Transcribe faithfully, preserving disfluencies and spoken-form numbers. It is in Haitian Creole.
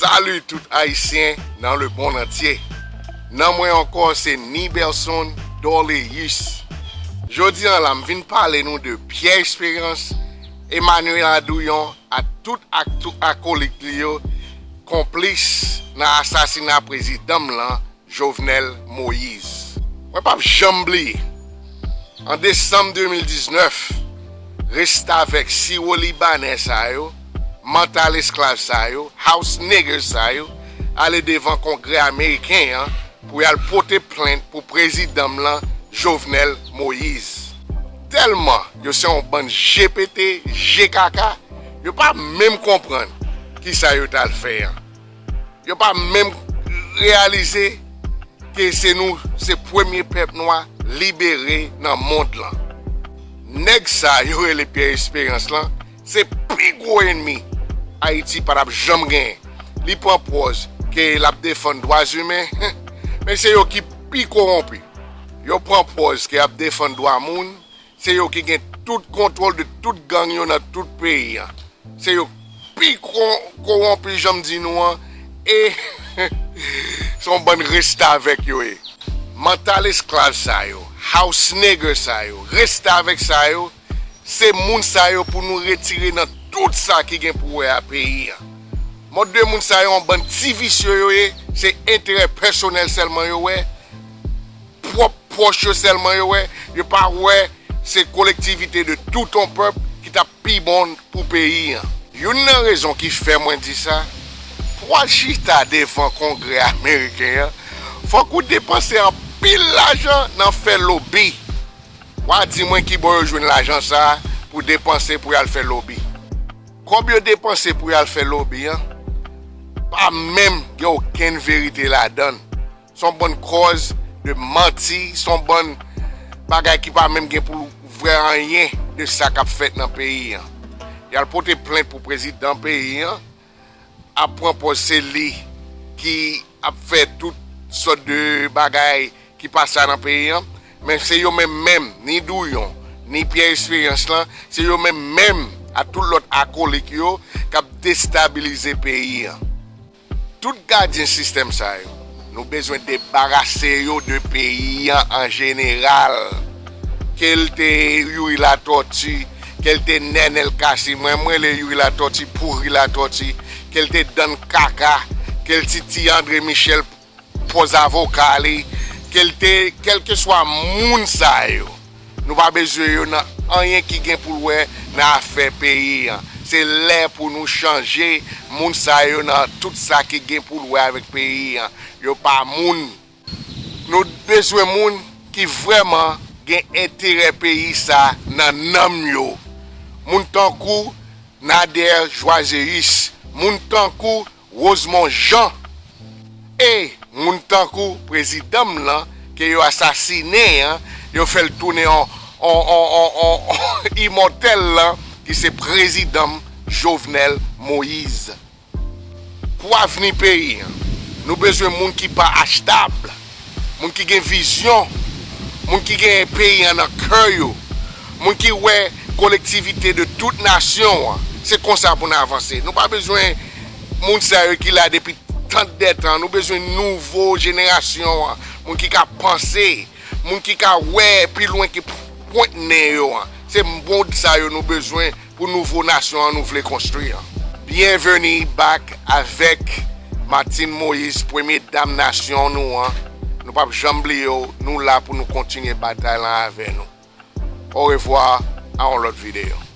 Salut tout Ayisyen nan lemonn antye. Non mwen ankò se Nibelson Dorléus. Jodi a la m vin pale nou de Pierre Espérance, Emmanuel Adouyon ak tout ak tout akolit li yo konplis nan asasina prezidan m lan, Jovenel Moïse. Mwen p ap janm bliye, an desanm de mil diznèf, restavèk siwo libanè sa yo, mantal esklav sa yo, house nigger sa yo, ale devan Kongrè ameriken an pou y al pote plent pou prezidan m lan, Jovenel Moïse. Tèlman yo se yon bann G P T, G K K, yo pa menm konprann kisa yo t al fè an. Yo pa menm reyalize ke se nou, se premye pèp nwa libere nan mond lan. Nèg sa yo rele Pierre Espérance lan, se pi gwo ènmi Ayiti pa t ap janm genyen. Li pran pòz ke l ap defann dwa imen, men se yo ki pi kowonpi. Yo pran pòz ke y ap defann dwa moun, se yo ki gen tout kontwòl de tout gang yo nan tout peyi an. Se yo pi ko-, kowonpi, jan m di nou an, e se yon bann restavèk yo ye. Mantal esklav sa yo, house nigger sa yo, restavèk sa yo, se moun sa yo pou nou retire nan tout sa ki gen pou wè a peyi an. Mòd de moun sa yo, yon bann ti visye yo ye, se enterè pèsonèl sèlman yo wè, pwòp pòch yo sèlman yo wè, yo pa wè se kolektivite de tout yon pèp ki t ap pi bon pou peyi an. Youn nan rezon ki fè mwen di sa, pou w al chita devan Kongrè ameriken an, fòk ou depanse anpil lajan nan fè lobi. W a di mwen ki bò yo jwenn lajan sa a pou depanse pou y al fè lobi. Kòb yo depanse pou y al fè lobi an, pa menm gen okenn verite ladan l. Se yon bann kòz de manti, se yon bann bagay ki pa menm gen pou vrè anyen de sa k ap fèt nan peyi an. Y al pote plent pou prezidan peyi an, ap pran pòz se li ki ap fè tout sòt de bagay ki pa sa nan peyi an, men se yo menm menm, ni Douyon, ni Pierre Espérance lan, se yo menm menm ak tout lòt akolik yo k ap destabilize peyi an. Tout gadyen sistèm sa yo, nou bezwen debarase yo de peyi an an jeneral. Ke l te Youri Latòti, ke l te Nènèl Kasi, mwen, mwen rele Youri Latòti Pouri Latòti, ke l te Dann Kaka, ke l ti, ti André Michel pòz avoka li, ke l te, kèlkeswa moun sa yo. Nou pa bezwen yo nan anyen ki gen pou l wè nan afè peyi an. Se lè pou nou chanje moun sa yo nan tout sa ki gen pou l wè avèk peyi an. Yo pa moun. Nou bezwen moun ki vrèman gen enterè peyi sa nan nanm yo. Moun tankou Nader Joiséus, moun tankou Rosemond Jean, e moun tankou prezidan m lan ke yo asasinen an, yo fè l tounen on, on, on, on, on, on imòtèl lan, ki se prezidan m Jovenel Moïse. Pou avni peyi an, nou bezwen moun ki pa achtab, moun ki gen vizyon, moun ki gen peyi an nan kè yo, moun ki wè kolektivite de tout nasyon an. Se konsa pou n avanse. Nou pa bezwen moun sa yo ki la depi tant dè tan. Nou bezwen nouvo jenerasyon an, moun ki ka panse, moun ki ka wè pi lwen ke pwent nen yo an. Se moun sa yo nou bezwen pou nouvo nasyon an nou vle konstwi an. Byenveni back avèk Martine Moïse, premye dam nasyon nou an. Nou p ap janm bliye w, nou la pou nou kontinye batay lan avè nou. Orevwa, a yon lòt videyo.